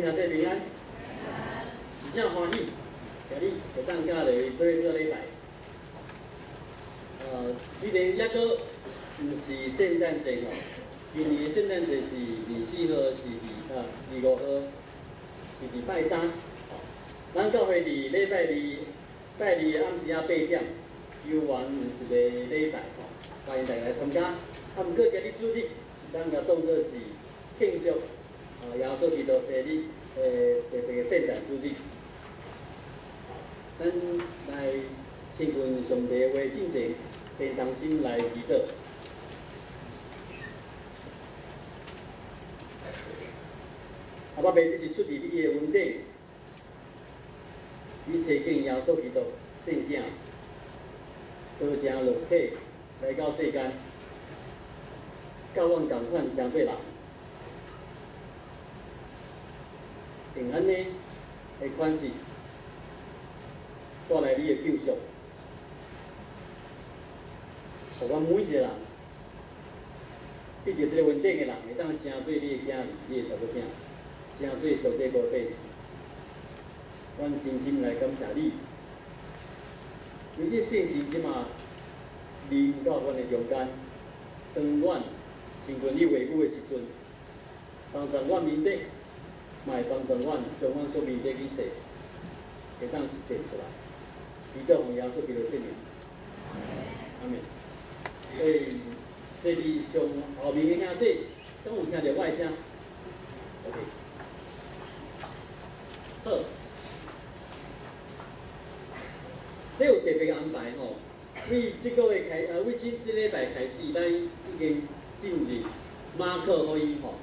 位兄弟平安，真正歡喜，今日會當佮來做伙做禮拜。雖然猶閣毋是聖誕節吼，今年的聖誕節是24號，是佇25號，是禮拜三。咱教會佇禮拜二，拜二的暗時仔8點，猶原有一个禮拜吼，歡迎大家來參加。啊，毋過今日主日，咱共當做是慶祝耶穌基督生日的特別的聖誕主日。咱來親近上帝的話進前，先同心來祈禱。阿爸父，這是出自你的恩典，你差遣耶穌基督聖子，道成肉體來到世間，佮阮仝款成做人，用按呢的款式帶來你的救贖，予阮每一个人得著這个恩典的人，會當成做你的囝兒、你的查某囝，成做上帝國的百姓。阮真心來感謝你，因為這聖神這馬臨到阮的中間，當阮親近你話語的時陣，幫助阮明白，嘛會幫助阮將阮所明白的一切，會當實踐出來。祈禱奉耶穌基督聖名，阿們。坐佇上後面的兄弟，敢有聽著我的聲？OK。好，這有特別安排吼，為這个月開，為這這禮拜開始，咱已經進入馬可福音吼。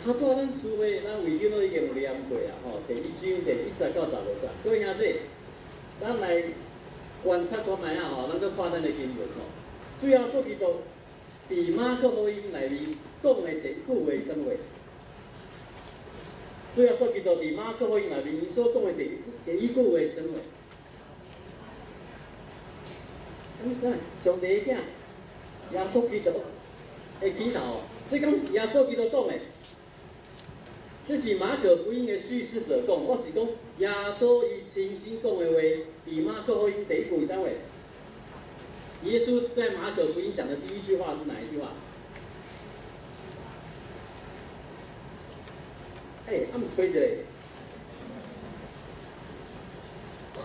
啊，拄仔咱書會，咱維京都已經有念過啊吼，第一章第一節到15節。各位兄弟，咱來觀察看覓啊吼，咱閣看咱的經文吼。主耶穌基督佇馬可福音內面講的第一句話是啥物話？主耶穌基督佇馬可福音內面，伊所講的第一句話是啥物話？啥物啥？上帝的囝耶穌基督的起頭，這敢是耶穌基督講的？這是馬可福音的敘事者講，我是講耶穌伊親身講的話，佇馬可福音第一句是啥話？耶穌在馬可福音講的第一句話是哪一句話？欸，啊毋吹一下，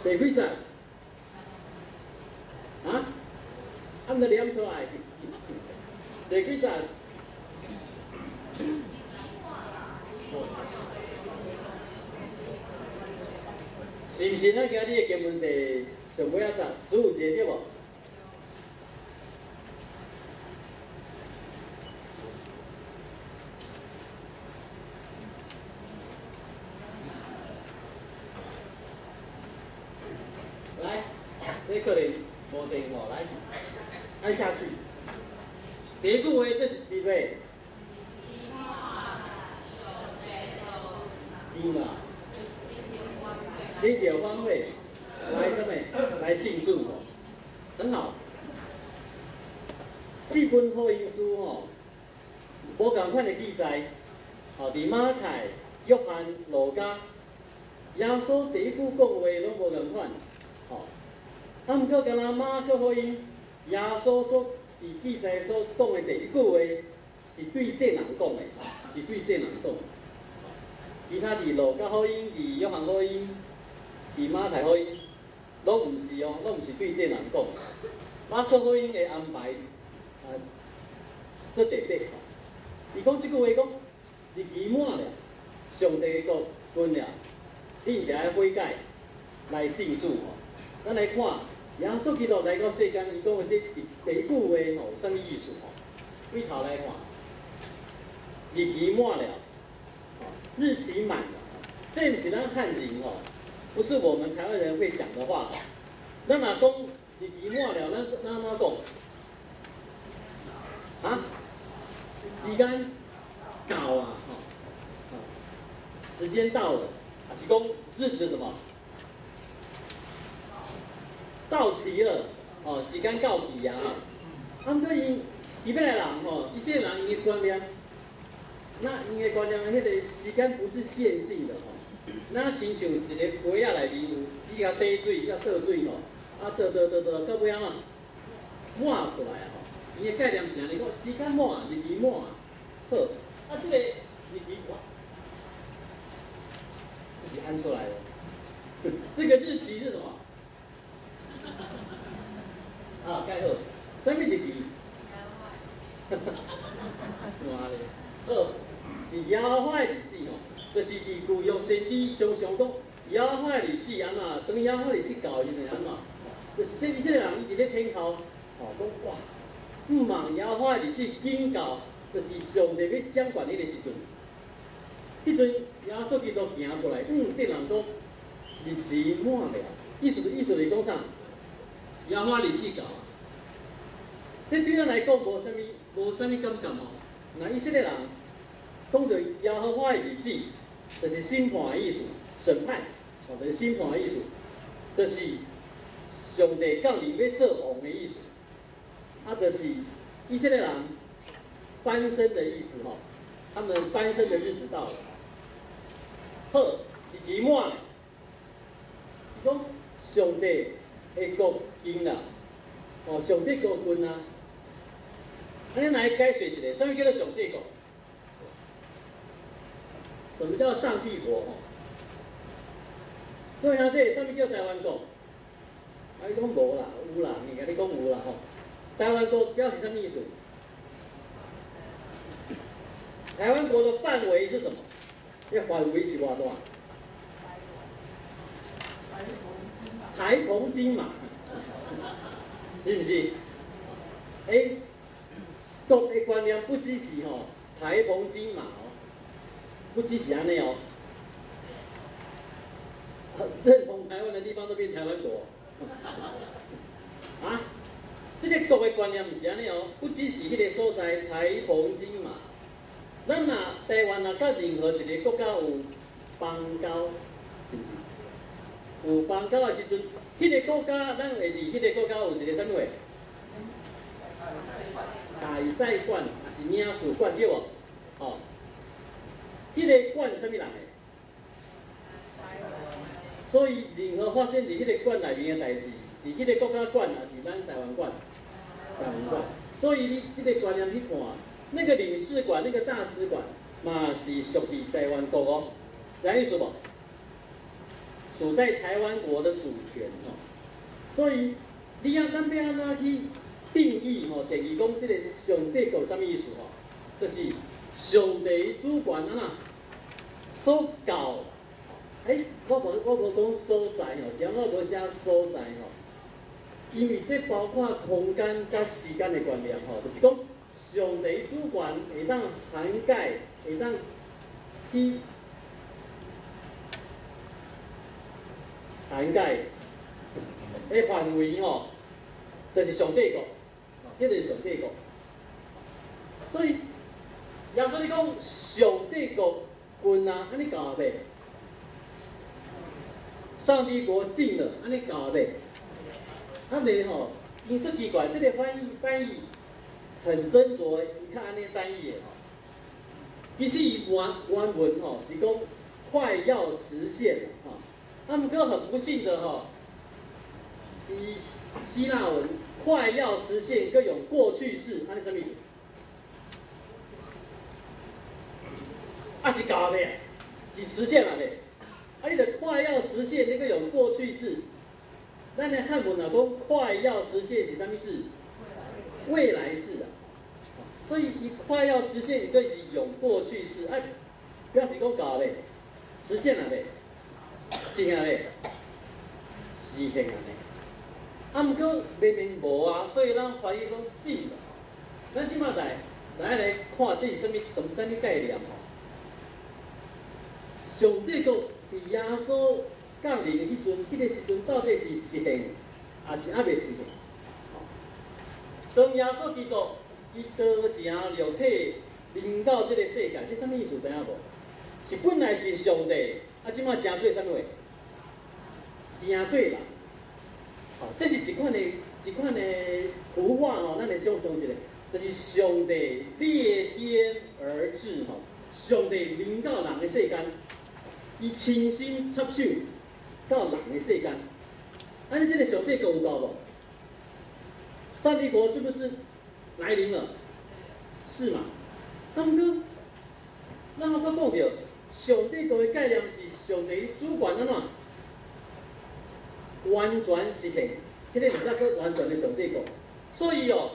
第幾節？啊？啊毋著念出來。第幾節？是毋是咱今日的經文第上尾仔節15節對無？來，這可能無電吼，來，按下去。第一句話這是佇佗？對啦。你著反悔，來啥物？來信主吼，很好。四本福音書吼，無仝款的記載，吼，佇馬太、約翰、路加，耶穌第一句講話攏無仝款，吼。啊，毋過敢若馬可福音，耶穌所佇記載所講的第一句話，是對眾人講的，是對眾人講的。其他佇路加福音、佇約翰福音、佇馬太福音，攏毋是哦，攏毋是對眾人講。馬可福音的安排啊，足特別吼。伊講這句話講，日期滿了，上帝的國近了，恁著愛悔改來信主吼。咱來看耶穌基督來到世間，伊講的這第一句話吼，有啥物意思吼？對頭來看，日期滿了，日期滿了，這毋是咱漢人吼，不是我們台灣人會講的話。咱若講日期滿了，咱按怎講？啊？時間到啊！吼，時間到了，還是講日子什麼？到期了，哦，時間到期啊！啊，毋過𪜶希伯來人吼，以色列人𪜶的觀念，那𪜶的觀念，彼個時間不是線性的吼。那親像一個杯仔內面有，你共滴水，才倒水吼，啊倒倒倒倒，到尾按怎滿出來啊吼。𪜶的概念是按呢講，時間滿，日期滿，好，啊這個日期哇，自己按出來的。這個日期是什麼？啊，蓋好，啥物日期？哇咧，好，是耶和華的日子吼，就是佇舊約先知常常講耶和華的日子按怎，當耶和華日子到的時陣按怎，就是這以色列人伊佇咧等候，吼，講哇，毋望耶和華的日子緊到，就是上帝欲掌權彼个時陣，彼陣耶穌基督行出來，這人講日子滿了，意思是講啥？耶和華日子到啊！這對咱來講無啥物感覺哦。那以色列人講著耶和華的日子，就是審判的意思，審判，哦，就是審判的意思，就是上帝降臨欲做王的意思，啊，就是以色列人翻身的意思吼，他們翻身的日子到了。好，日期滿，伊講上帝的國近啦，哦，上帝國近啊。按呢來解釋一下，啥物叫做上帝國？什麼叫上帝國？吼，各位兄弟，啥物叫台灣國？啊，你講無啦，有啦，你共你講有啦吼。台灣國表示啥物意思？台灣國的範圍是什麼？這範圍是偌大？台澎金馬，是毋是？欸，國的觀念不只是吼台澎金馬哦，不只是按呢哦。認同台灣的地方都變台灣國，啊？這個國的觀念毋是按呢哦，不只是彼個所在台澎金馬。咱若台灣若佮任何一個國家有邦交，是毋是？有邦交的時陣，彼個國家咱會佇彼個國家有一個啥物話？大使館，抑是領事館對無？吼，彼個館啥物人的？所以任何發生佇彼個館內面的代誌，是彼個國家管，抑是咱台灣管？台灣管。所以你這個觀念去看，那個領事館、那個大使館，嘛是屬佇台灣國哦，知影意思無？屬在台灣國的主權吼。所以你啊，咱欲按怎去定義吼？定義講這個上帝國啥物意思吼？就是上帝主權按怎所到。欸，我無講所在吼，是按怎無寫所在吼？因為這包括空間佮時間的觀念吼，就是講上帝主權會當涵蓋，會當去涵蓋的範圍吼，就是上帝國，這就是上帝國。所以耶穌你講上帝國近啊，按呢到未？上帝國近了，按呢到未？啊袂吼，伊足奇怪，這個翻譯很斟酌，伊較按呢翻譯的吼。其實伊原文吼是講快要實現了吼，啊，毋過很不幸的吼，伊希臘文快要實現，閣用過去式，按呢啥物意思？啊是到未？是實現了未？啊，你著快要實現，你閣用過去式。咱的漢文若講快要實現是啥物事？未來式啊。所以伊快要實現，伊閣是用過去式，啊，表示講到未？實現了未？實現了未？實現了未？啊，毋過明明無啊，所以咱懷疑講近了。咱這擺來看，這是啥物啥物概念吼？上帝國佇耶穌降臨的彼陣，彼個時陣到底是實現，抑是猶未實現？當耶穌基督伊道成肉體臨到這個世界，這啥物意思？知影無？是本來是上帝，啊，這擺成做啥物話？成做人。吼，這是一款的圖畫吼，咱來想象一下，就是上帝裂天而至吼，上帝臨到人的世間，伊親身插手到人的世間。按呢，這个上帝國有到無？上帝國是不是來臨了？是嘛？啊，毋過，咱猶閣講著，上帝國的概念是上帝主權按怎？完全實現，彼个毋才閣完全的上帝國。所以哦，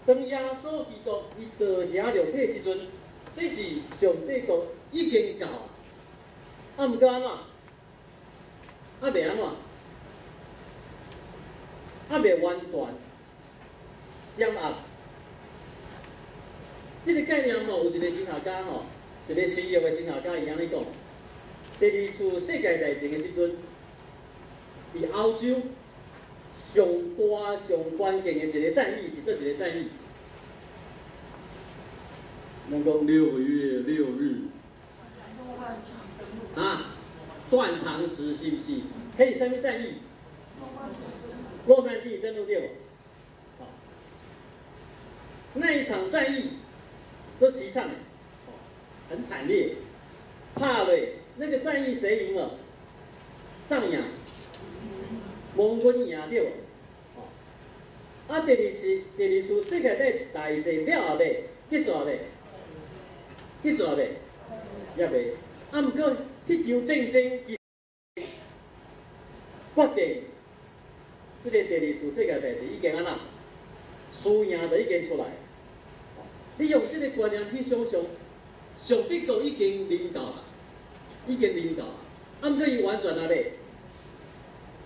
當耶穌基督伊道成肉體時陣，這是上帝國已經到啊。啊，毋過按怎？猶未按怎？猶未完全掌握。這个概念吼，有一个神學家吼，一个西域的神學家伊按呢講：第二次世界大戰的時陣，佇歐洲上大上關鍵的一个戰役是佗一个戰役？咱講6月6日啊，斷腸時是毋是？彼是啥物戰役？諾曼底登陸對無？好，那一場戰役都淒慘的，很慘烈，拍落那個戰役誰贏了？仗贏，盟軍贏對無？啊，第二次世界大戰了後咧，結束未？結束未？猶未。啊，毋過彼場戰爭其實決定這个第二次世界大戰已經按怎？輸贏就已經出來。你用這个觀念去想象，上帝國已經臨到啦，已經臨到啦。啊，毋過伊完全猶未？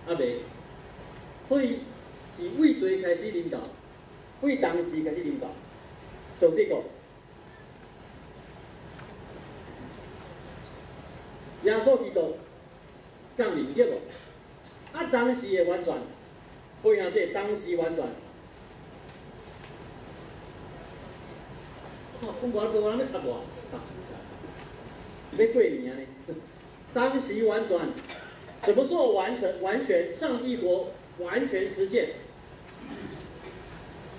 猶未。所以是為佗開始臨到，為當時開始臨到，上帝國。耶穌基督降臨對無？啊，當時的完全，不像這當時完全。哦，阮無無人欲插我，欲過年按呢？當時完全，什麼時候完成？完全上帝國完全實踐？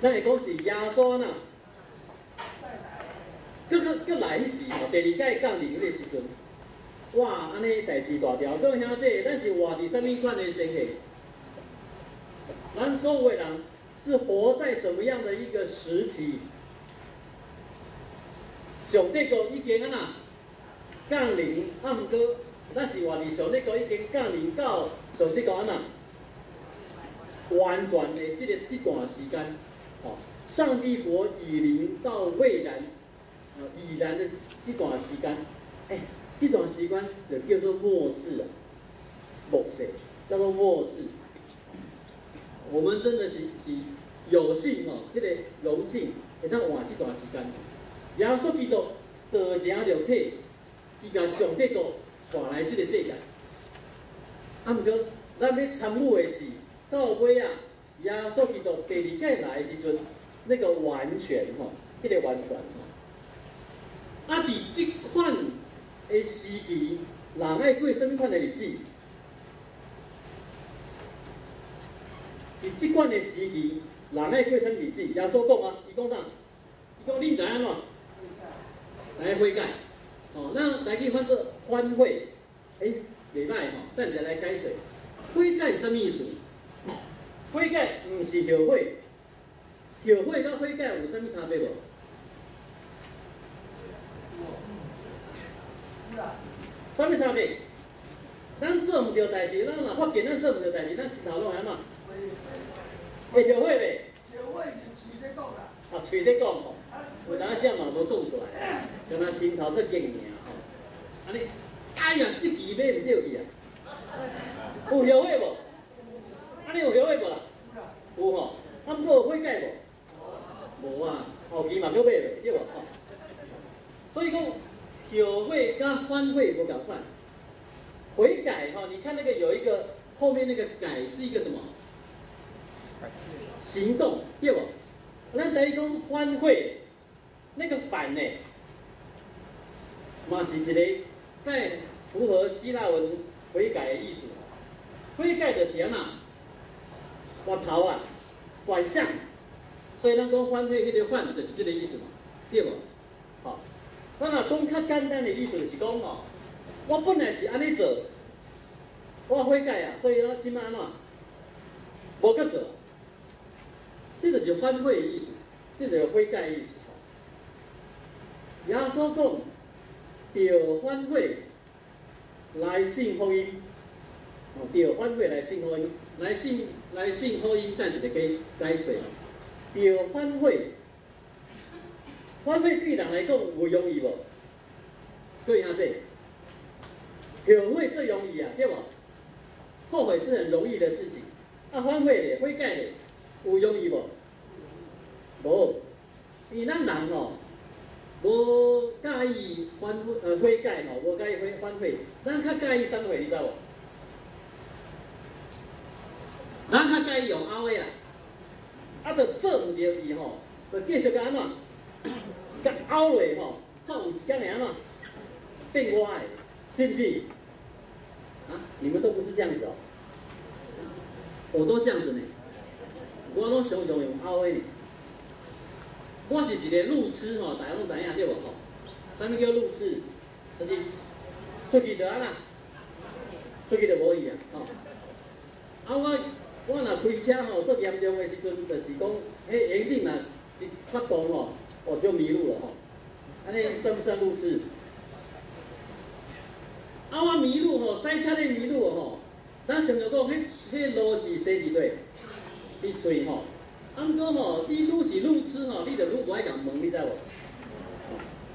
咱會講是耶穌呢？閣閣閣來彼時吼，第二擺降臨彼个時陣，哇，按呢代誌大條。各位兄弟，咱是活佇啥物款的前提？咱所有的人是活在什麼樣的一個時期？上帝國已經按怎降臨？啊，毋過咱是活佇上帝國已經降臨到上帝國按怎完全的這个這段時間，吼，上帝國已臨到未然，已然的這段時間，欸，這段時間就叫做末世啊，末世叫做末世。我們真的是有幸吼，這个榮幸會當活這段時間。耶穌基督道成肉體，伊共上帝國帶來這个世界。啊，毋過咱欲參與的是到尾仔，耶穌基督第二擺來的時陣，那个完全吼，彼个完全吼。啊，佇這款的時期，人愛過啥物款的日子？佇這款的時期，人愛過啥物日子？耶穌講啊，伊講啥？伊講恁著按怎？來悔改，哦，咱來去翻做反悔，欸，袂䆀吼，等下來解說。悔改是啥物意思？悔改毋是後悔，後悔佮悔改有啥物差別無？啥物差別？咱做毋著代誌，咱若發現咱做毋著代誌，咱心頭攏會按怎？會後悔袂？後悔是喙咧講啦。啊，喙咧講吼，有當時嘛無講出來，敢若心頭足激爾吼。按呢，哎呀，這支買毋著去啊！有後悔無？按呢有後悔無啦？有吼，啊，毋過有悔改無？無啊，後期嘛閣買落，對無？吼。所以講後悔佮反悔無仝款。悔改吼，你看那個有一個後面那個改是一個什麼？行動，對無？咱台語講反悔，那個反呢，嘛是一個蓋符合希臘文悔改的意思。悔改就是按怎？回頭啊，轉向。所以咱講反悔，彼個反就是這個意思嘛，對無？好，咱若講較簡單的意思是講吼，我本來是按呢做，我悔改啊，所以我這擺按怎？無閣做，這就是反悔的意思，這就是悔改的意思。耶穌講，著反悔來信福音，哦，著反悔來信福音，來信福音，等一下解解釋。著反悔，反悔對人來講有容易無？各位兄弟，後悔最容易啊，對無？後悔是很容易的事情，啊，反悔咧，悔改咧，有容易無？無，因為咱人吼，無佮意悔改吼，無佮意反悔，咱較佮意啥貨，你知無？咱較佮意用拗的啦，啊，就做毋著去吼，就繼續共按怎？共拗落吼，看有一工會按怎？變我的，是毋是？啊，你們都不是這樣子哦，我都這樣子呢，我攏常常用拗的呢。我是一個路痴吼，大家攏知影對無吼？啥物叫路痴？就是出去就按怎？出去就無去啊！吼！啊，我若開車吼，足嚴重的時陣，就是講，彼引擎若一發動吼，我就迷路了吼。按呢算不算路痴？啊，我迷路吼，駛車咧迷路吼。咱常常講，彼路是生佇佗？佇喙吼。啊，毋過吼，你愈是路痴吼，你就愈無愛共問，你知無？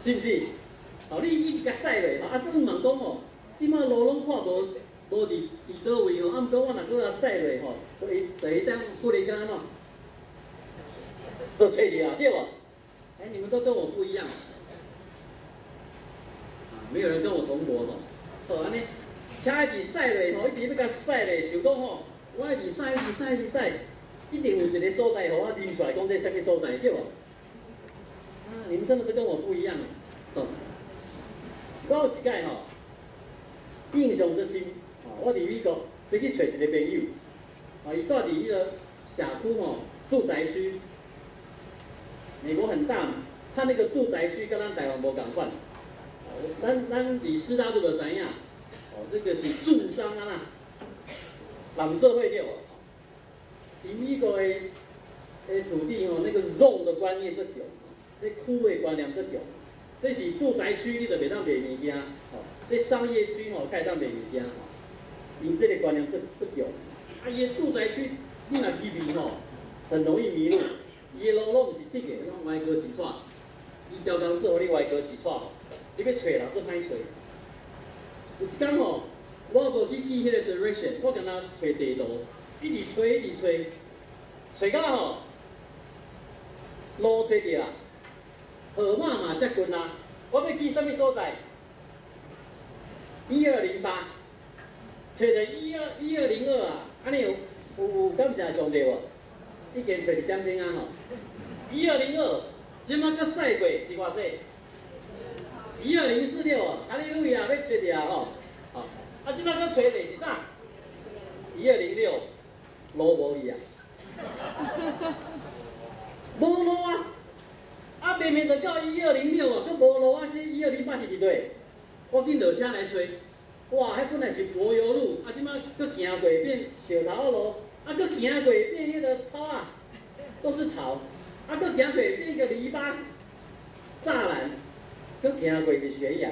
是毋是？吼，你一直共駛落吼，啊，這問講吼，這擺路攏看無無佇佗位吼，啊，毋過我若閣共駛落吼，就會當忽然間按怎？就揣著啊，對無？欸，你們都跟我不一樣，啊，沒有人跟我同國吼。好，按呢，車一直駛落吼，一直欲共駛落，想講吼，我一直駛，一直駛，一直駛。一定有一個所在，予我認出來，講這啥物所在，對無？啊，你們真的都跟我不一樣哦。我有一擺吼，印象最深，吼，我佇美國欲去揣一個朋友，啊，伊住佇彼個社區吼，住宅區。美國很大嘛，他那個住宅區佮咱台灣無仝款。咱佇師大路就知影，哦，這個是住商啊啦，攬做伙對無？伊美國的土地吼，那個 zone 的觀念足強，那區的觀念足強。這是住宅區，你就袂當賣物件，吼。這商業區吼，較會當賣物件，吼。𪜶這個觀念足足強。啊，伊的住宅區，你若去迷吼，很容易迷路。伊的路攏毋是直的，攏歪哥是錯。伊刁工做予你歪哥是錯，你欲揣人足歹揣。有一工吼，我無去記彼個 direction，我敢若揣地圖。一直揣，一直揣，揣到吼，路揣著啊，號碼嘛接近啊。我欲去啥物所在？1208，揣著1202啊！按呢有感謝上帝無？已經揣一點鐘啊吼。1202，這擺閣駛過是偌濟？1246啊，哈利路亞，欲揣著啊吼！吼，啊，這擺閣揣著是啥？1206。路無去啊，無路啊！啊，明明就到1206啊，閣無路啊！這1208是佇佗？我緊落車來揣，哇！彼本來是柏油路，啊，這擺閣行過變石頭路，啊，閣行過變彼個草啊，都是草，啊，閣行過變一個籬笆柵欄，閣行過是懸崖，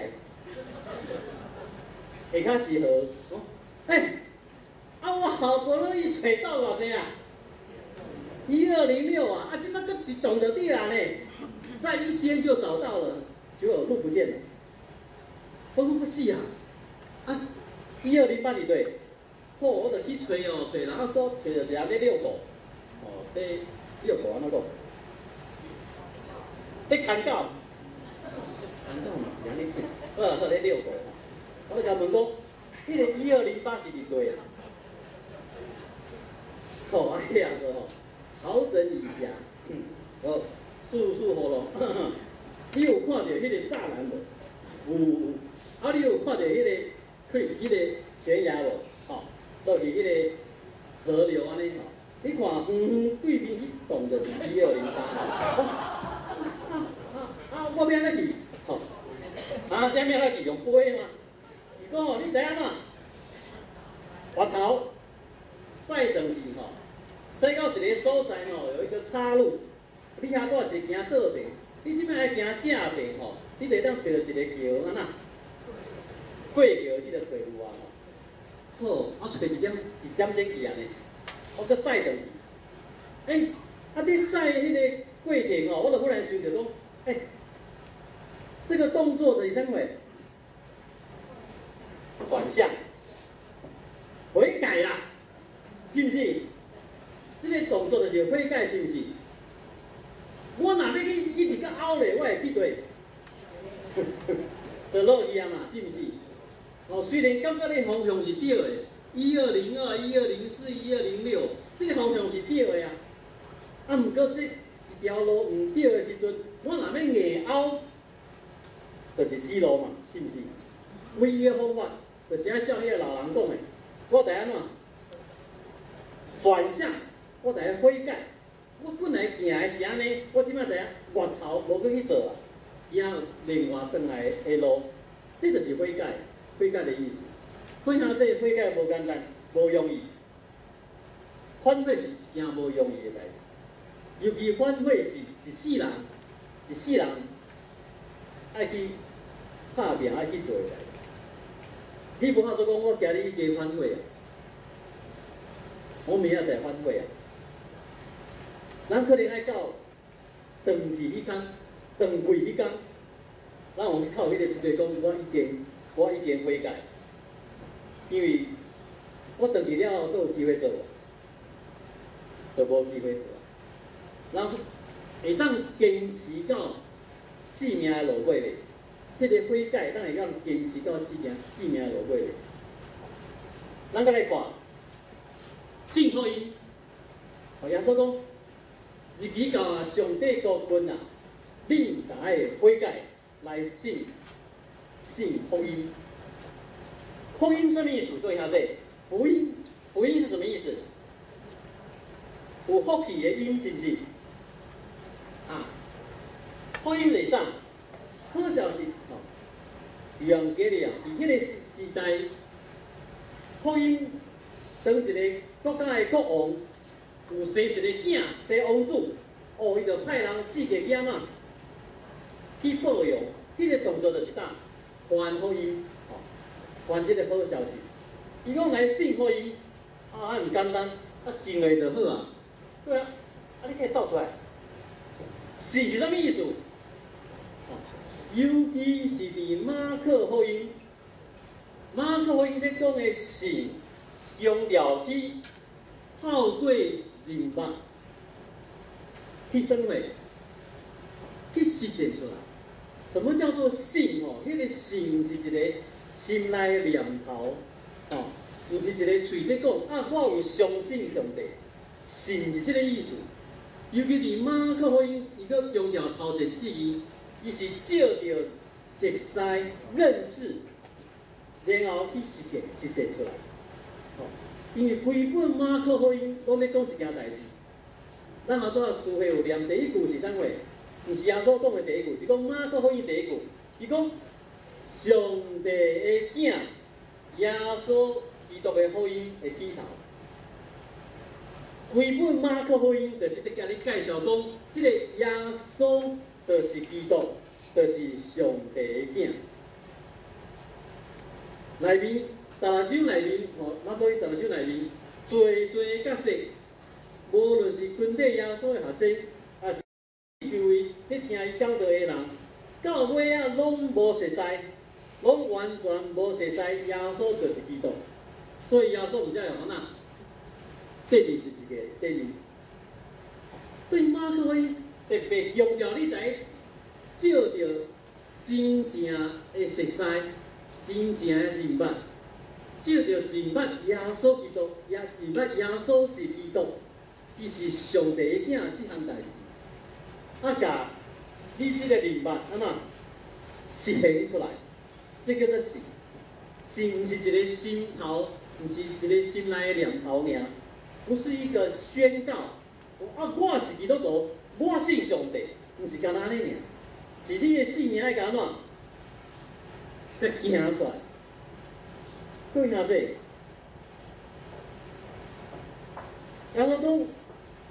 下跤是河，哦，欸。啊！我好不容易揣到偌濟啊？1206啊！啊，這擺閣一動就對啊呢，在一間就找到了，結果路不見了。我講不是啊，啊，1208佇佗？好，我就去揣哦，揣，然後閣揣著一個咧遛狗，哦，咧遛狗按怎講？咧牽狗，牽狗嘛是按呢，好啦，好咧遛狗。我就共問講，彼個一二零八是佇佗啊？好，啊，遐個吼，好整以暇，好，漱漱喉嚨。你有看著彼個柵欄無？有有有。啊，你有看著彼個懸崖無？吼，落去彼個河流按呢吼。你看遠遠對面彼棟就是1208。啊啊啊！我欲按怎去？吼，啊，這咩來去用飛嘛？伊講吼，你知影嘛？回頭駛轉去吼，駛到一個所在吼，有一個岔路，你遐拄是行倒爿，你這擺愛行正爿吼，你就會當揣著一个橋，按怎？過橋你就揣有啊吼。好，我揣一點鐘去按呢，我閣駛轉去。欸，啊，你駛彼个過程吼，我就忽然想著講，欸，這個動作就是啥物？轉向，悔改啦，是毋是？這個動作就是悔改，是毋是？我若欲去一直閣拗咧，我會去佗？就落去啊嘛，是毋是？哦，雖然感覺你方向是對的，1202、1204、1206，這個方向是對的啊。啊，毋過這一條路毋對的時陣，我若欲硬拗，就是死路嘛，是毋是？唯一的方法就是愛照彼个老人講的，我著按怎？轉向，我著愛悔改。我本來行的是按呢，我這擺著愛回頭無閣去做啊，行另外轉來的路，這就是悔改，悔改的意思。悔改這悔改無簡單，無容易。反悔是一件無容易的代誌，尤其反悔是一世人，一世人愛去拍拚、愛去做的代誌。你無法度講，我今日已經反悔啊，我明仔載反悔啊。咱可能愛到斷氣彼工，斷氣彼工，咱有去靠彼個資格講，我已經悔改，因為我斷氣了後，閣有機會做無？就無機會做啊。人會當堅持到性命的落尾咧，彼個悔改，咱會當堅持到性命的落尾咧。咱閣來看，信福音，耶穌講，日期到啊，上帝國近啊，恁著愛悔改來信信福音。福音什麼意思？對兄弟，福音，福音是什麼意思？有福氣的音是毋是？啊，福音是啥？好消息吼，用記咧啊！佇彼个時代，福音當一个國家的國王有生一個囝，生王子，哦，伊就派人四界去按怎去報揚，彼個動作就是啥？傳福音，吼，傳這个好消息。伊講來信福音，啊，毋簡單，啊，信下就好啊。對啊，啊，你可以走出來。信是啥物意思？尤其是佇馬可福音，馬可福音咧講的是強調去透過認捌，去啥物？去實踐出來。什麼叫做信？吼，彼個信是一個心內的念頭，吼，毋是一個喙咧講啊，我有相信上帝，信是這個意思。尤其佇馬可福音，伊閣強調頭前四字，伊是借著熟悉認識，然後去實踐出來。吼，因為規本馬可福音攏咧講一件代誌。咱頭拄仔書會有念第一句是啥物？毋是耶穌講的第一句，是講馬可福音第一句。伊講上帝的囝耶穌基督的福音的起頭。規本馬可福音就是佇共你介紹講，這個耶穌就是基督，就是上帝的囝。內面十六章內面，吼，馬可福音十六章內面，濟濟角色，無論是跟綴耶穌的學生，抑是周圍咧聽伊講道的人，到尾仔攏無熟似，攏完全無熟似耶穌就是基督，所以耶穌毋才會按怎？釘佇十字架頂面。所以馬可福音特別強調你來借著真正的熟似，真正的認捌，借著認捌耶穌基督，也認捌耶穌是基督，伊是上帝的囝，這項代誌，啊，共你這個認捌按怎實現出來，這叫做信。信毋是一個心頭，毋是一個心內的念頭爾，不是一個宣告。啊，我是基督徒，我信上帝，毋是干焦按呢爾，是你的性命愛共按怎佮行出來。各位兄弟，耶穌講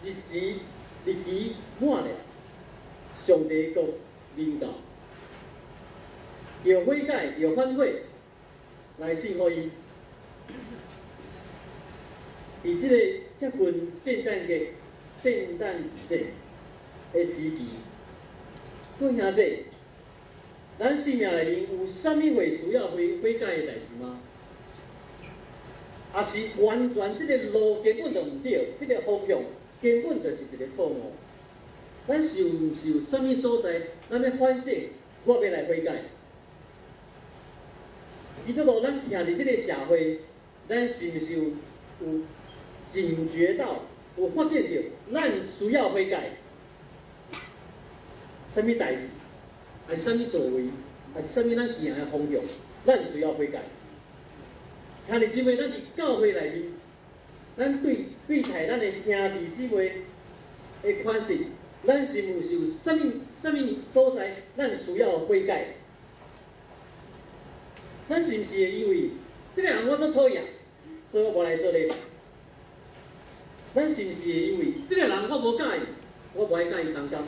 日子日期滿了，上帝國臨到，著悔改，著反悔，來信福音。佇這個接近聖誕節、聖誕節的時期，各位兄弟，咱生命內面有啥物會需要悔悔改的代誌嗎？抑是完全這个路根本就毋對，這个方向根本就是一個錯誤。咱是毋是有啥物所在，咱欲反省，我欲來悔改？基督徒，咱徛佇這个社會，咱是毋是有警覺到，有發現著，咱需要悔改？啥物代誌，抑是啥物作為，抑是啥物咱行的方向，咱需要悔改？兄弟姊妹，咱佇教會內面，咱對對待咱的兄弟姊妹的款式，咱是毋是有啥物啥物所在，咱需要悔改？咱是毋是會以為這个人我足討厭，所以我無來做禮拜？咱是毋是會以為這個人我無佮意，我無愛佮伊同工？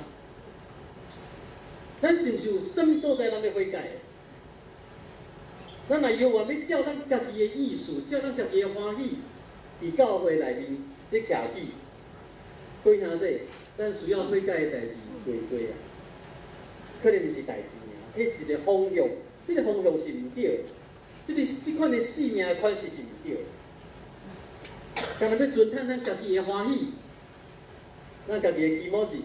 咱是毋是有啥物所在咱欲悔改？咱若猶原欲照咱家己的意思，照咱家己的歡喜，佇教會內面咧徛起，各位兄弟，咱需要悔改的代誌濟濟啊！可能毋是代誌爾，這是一个方向，這个方向是毋對的，這个這款的生命的款式是毋對的。干焦欲尊趁咱家己的歡喜，咱家己的気持ち，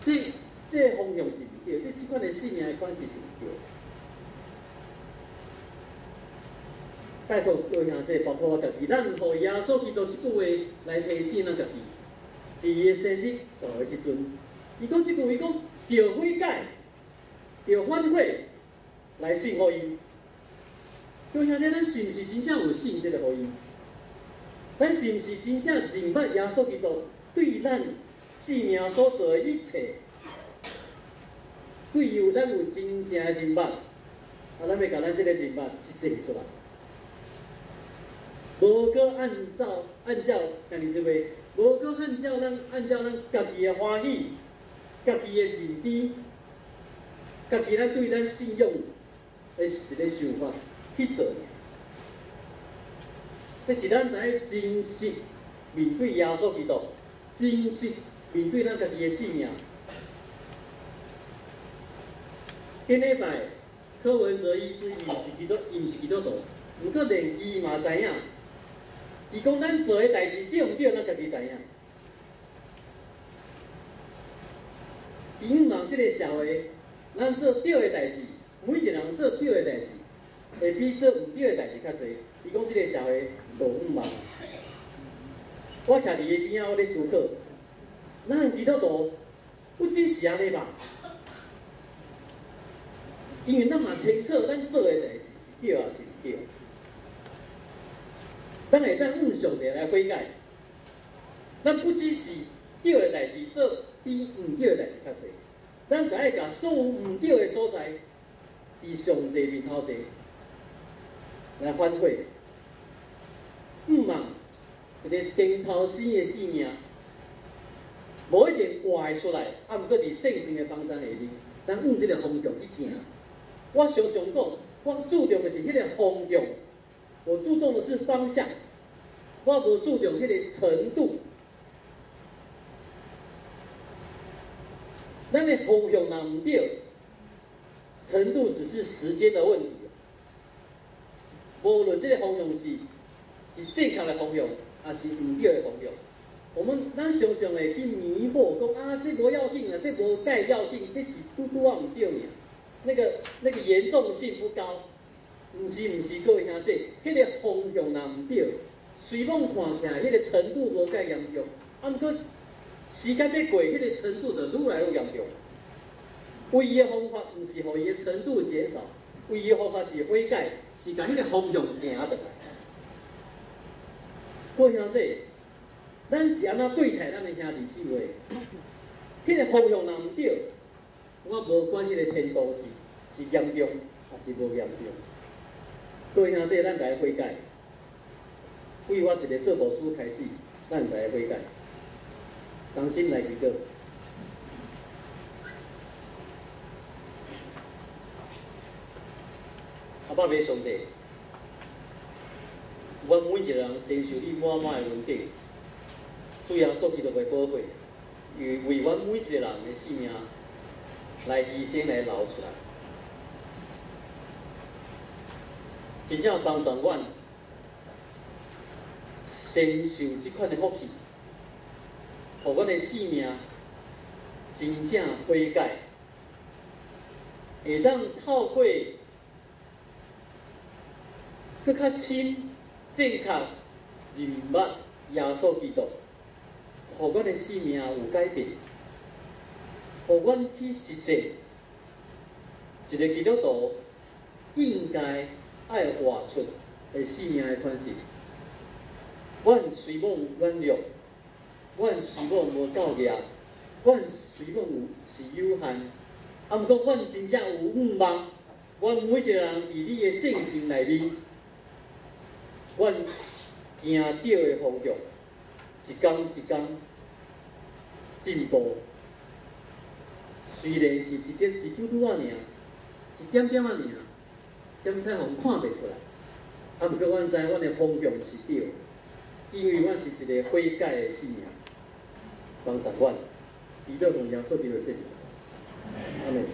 這這个方向是毋對，這這款的生命的款式是毋對的。拜託各位兄弟，包括我家己，咱予耶穌基督這句話來提醒咱家己。佇伊的生日到的時陣，伊講這句話，伊講著悔改，著反悔，來信福音。各位兄弟，咱是毋是真正有信這个福音？咱是毋是真正認捌耶穌基督對咱生命所做的一切？對伊有咱有真正的認捌，啊，咱欲共咱這个認捌實踐出來。無閣按照按照，兄弟姊妹，無閣按照咱按照咱家己的歡喜、家己的認知、家己咱對咱信仰的一个想法去做。這是咱愛真實面對耶穌基督，真實面對咱家己的生命。頂禮拜柯文哲醫師伊毋是基督，伊毋是基督徒，毋過連伊嘛知影。伊講咱做的代誌對毋對，咱家己知影。伊希望這个社會，咱做對的代誌，每一个人做對的代誌，會比做毋對的代誌較濟。伊講這个社會無向望。我徛佇伊邊仔，我咧思考，咱基督徒不只是按呢吧？因為咱嘛清楚，咱做的代誌是對抑是毋對。咱會當向上帝來悔改，咱不只是對的代誌做比毋對的代誌較濟，咱著愛共所有毋對的所在，佇上帝面頭前來反悔，向望一个重頭生的生命，無一定活會出來，啊，毋過佇聖神的幫助下面，咱向這个方向去行。我常常講，我注重的是彼个方向。我注重的是方向，我無注重彼个程度。咱的方向若毋對，程度只是時間的問題。無論這个方向是是正確的方向，抑是毋對的方向，我們咱常常會去迷惑，講啊，這無要緊啊，這無蓋要緊，這一拄拄仔毋對爾，那个那个嚴重性不高。毋是毋是，各位兄弟，彼个方向若毋對，雖罔看起來彼个程度無蓋嚴重，啊，毋過時間咧過，彼个程度就愈來愈嚴重。唯一的方法毋是予伊的程度減少，唯一的方法是悔改，是共彼个方向行轉來。各位兄弟，咱是按怎對待咱的兄弟姊妹？彼个方向若毋對，我無管彼个程度是是嚴重，抑是無嚴重？各位兄弟，咱來悔改。為我一个做牧師開始，咱來悔改，同心來祈禱。阿爸父上帝，阮每一个人身受你滿滿的恩典，主耶穌基督的寶血，為阮每一个人的性命來犧牲來流出來，真正幫助阮承受這款的福氣，予阮的性命真正悔改，會當透過閣較深正確認捌耶穌基督，予阮的生命有改變，予阮去實踐一个基督徒應該愛活出的生命的款式。阮雖罔軟弱，阮雖罔無夠額，阮雖罔有是有限，啊，毋過阮真正有向望，阮每一个人佇你的聖城內面，阮行對的方向，一工一工進步。雖然是一點一拄拄仔爾，一點點仔爾，點彩虹看袂出來，啊，毋過阮知阮的方向是對的。因為阮是一个悔改的生命，幫助阮，祈禱奉耶穌基督聖名，阿們。